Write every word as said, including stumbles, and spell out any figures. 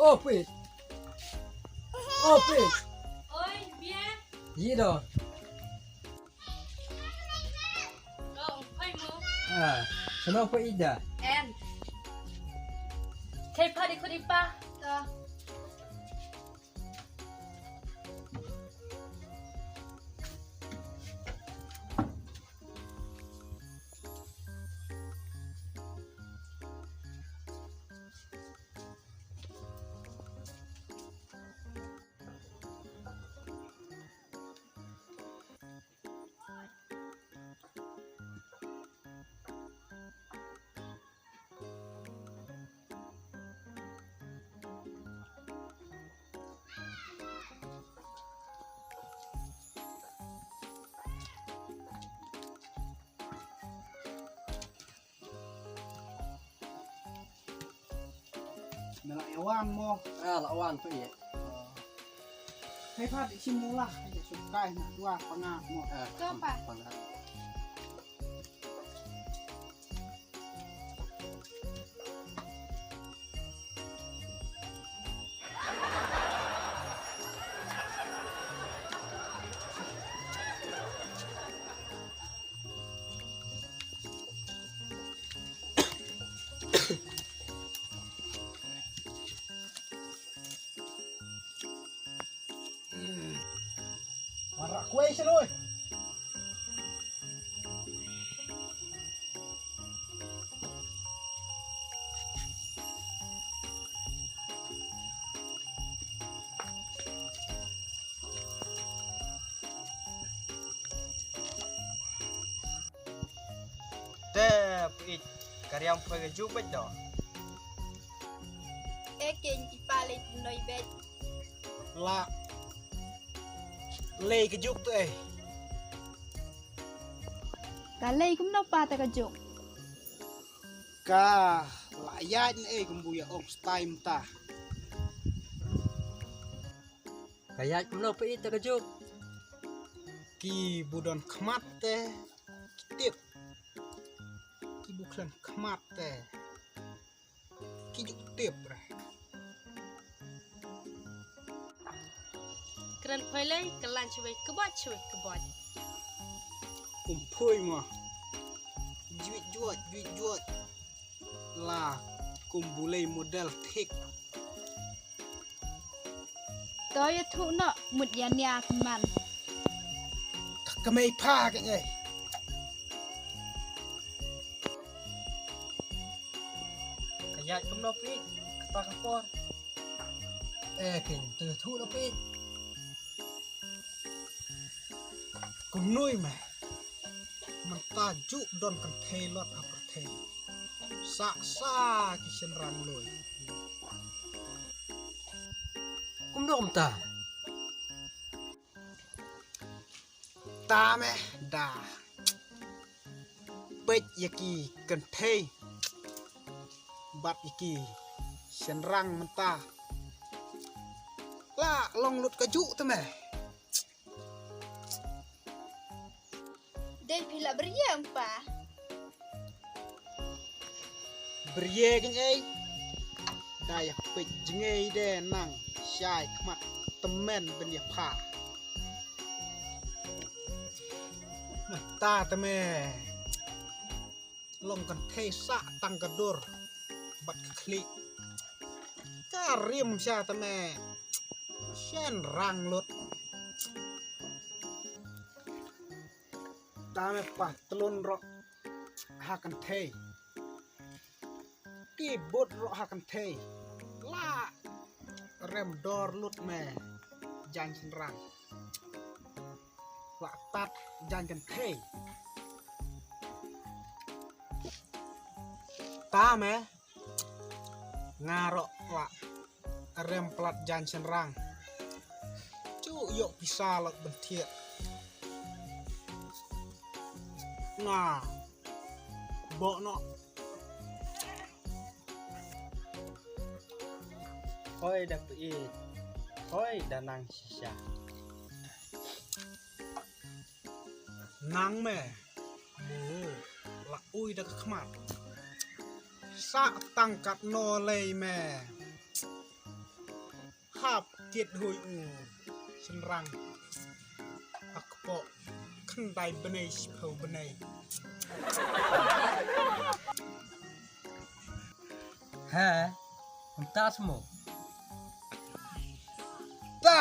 Oh, Pit. Oh, Pit. Oi, bien. Yi do. Lo, phai mo. Ah, sano pa ida. En. Kei pa di kudi pa. To. Me la ïa wan mo. Ah, la wan phi ïa. Hei pat i shim mo lah, ïa shu kai na dua panga mo. Ah, to pa. Panga. Marak kuai shaloi. Te phi ka riam phi ka juk bad do. E ken i pa lei noi bad. La lei ka juk te. Ka lei kumno pa te ka juk. Ka la ïaid ne ei kumbu ïa ong stai mynta. Ka ïaid kumno phi te ka juk. Ki bu don khmat te ki tip. Ki bu khlem khmat te ki juk tip re. Kren poi lei ka lan shwei kbot shwei kbot. Kum poi mo. Juit juat juit juat. La kum bu lei model thik. To ïa thuh noh mut ïa nia man. Ka mei pha ka ngai. Ka ïaid kumno phi kata ka por. Eh kin tu thuh noh phi. Kumnui me. Mynta ju don kynthei lot ha pyrthei. Sa sa ki shynrang lui. Kumno kumta. Ta me da. Peit ïa ki kynthei bad ïa ki shynrang mynta. La long lut ka ju te me. Dei phi la briew em pa. Briew kin ei. Da ïa peit jngei de nang shai khmat tymmen ben ïa pha. Ta te me. Long kynthei sah tang ka dur bad ka khlieh. Ka rim sha te me. Shynrang lut. Ta me pa tlun roh ha kynthei. Ki bud roh ha kynthei. La rem dor lut me jan shynrang. La tat jan kynthei. Ta me nga roh la rem plat jan shynrang. Chu ïoh pisa lot benthiek. Nga boh noh. Hoi da phi. Hoi da nang shisha. Nang me. Mu la ui da ka khmat. Sa tang kat no lei me. Hap kit hui u. Shynrang. Akpo. Khyndai bnei shiphew bnei. He, mynta smo. Ta.